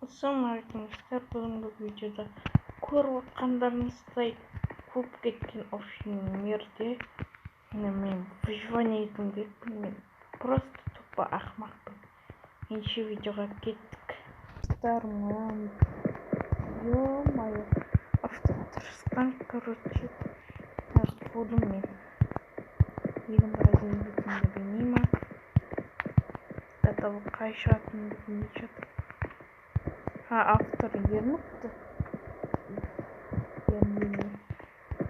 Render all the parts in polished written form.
Ассалаумағалейкум, бүгінгі видеода көріп отқандарыңыздай көп кеткен общий мирде мен выживание етуім керекпін. Мен просто тупо ақымақпын. Ендеше видеоға кеттік. Достар, ё-моё, автотырысқан, короче, қудым мен. Егін біраз етемін де білмеймін. До того қай шығатынымды білмей жатырмын. Автор ерініпті. Ерінбеймін.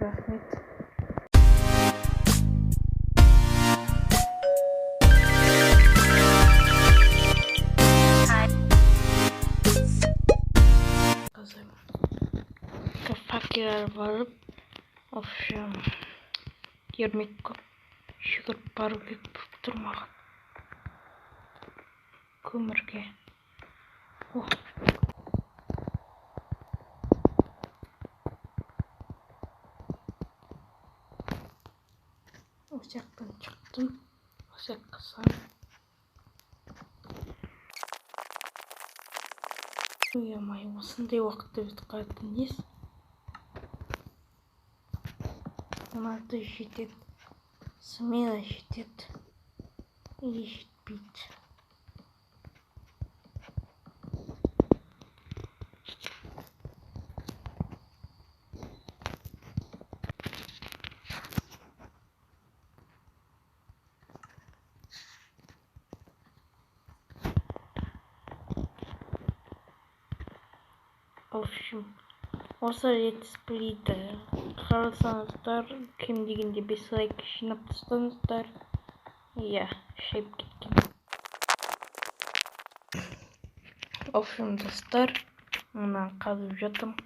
Рахмет. Факел барып, в общем, ермек көп жүгіріп бару керек болып тұр маған. Көмірге. О. Осы жақтан шықтым. Осы жаққа салып. Ой, осындай уақытта өтіп қалатын несі? 16 жетеді. Смело жетеді. Или жетпейді. В общем, осы летсплейді қарасаңыздар, кем дегенде 5 лайк жинап тастаңыздар. Иә, шайып кеткен. В общем, достар, мына қазып жатырмын.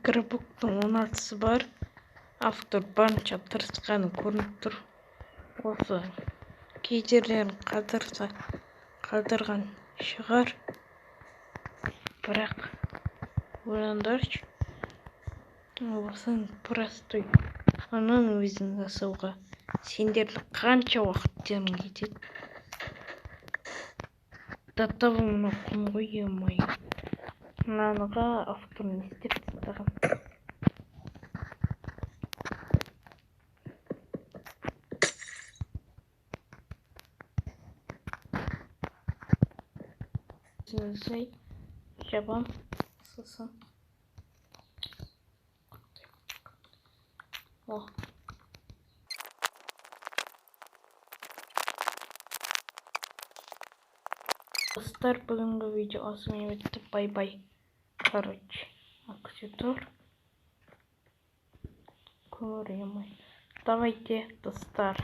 Грибоктың 16-сы бар. Автор барынша тырысқаны көрініп тұр. Осы кей жерлерін қалдырған шығар. Бірақ ойлаңдаршы, осының простой аның өзін жасауға сендердің қанша уақыттарың кетеді. До того мынау құм ғой, ё-моё. Мынаныға автор не істеп тастаған. Жабам, сосын. О. Достар, бүгінгі видео осымен бітті. Бай-бай. Короче, аксессуар. Көмір емай. Давайте, достар.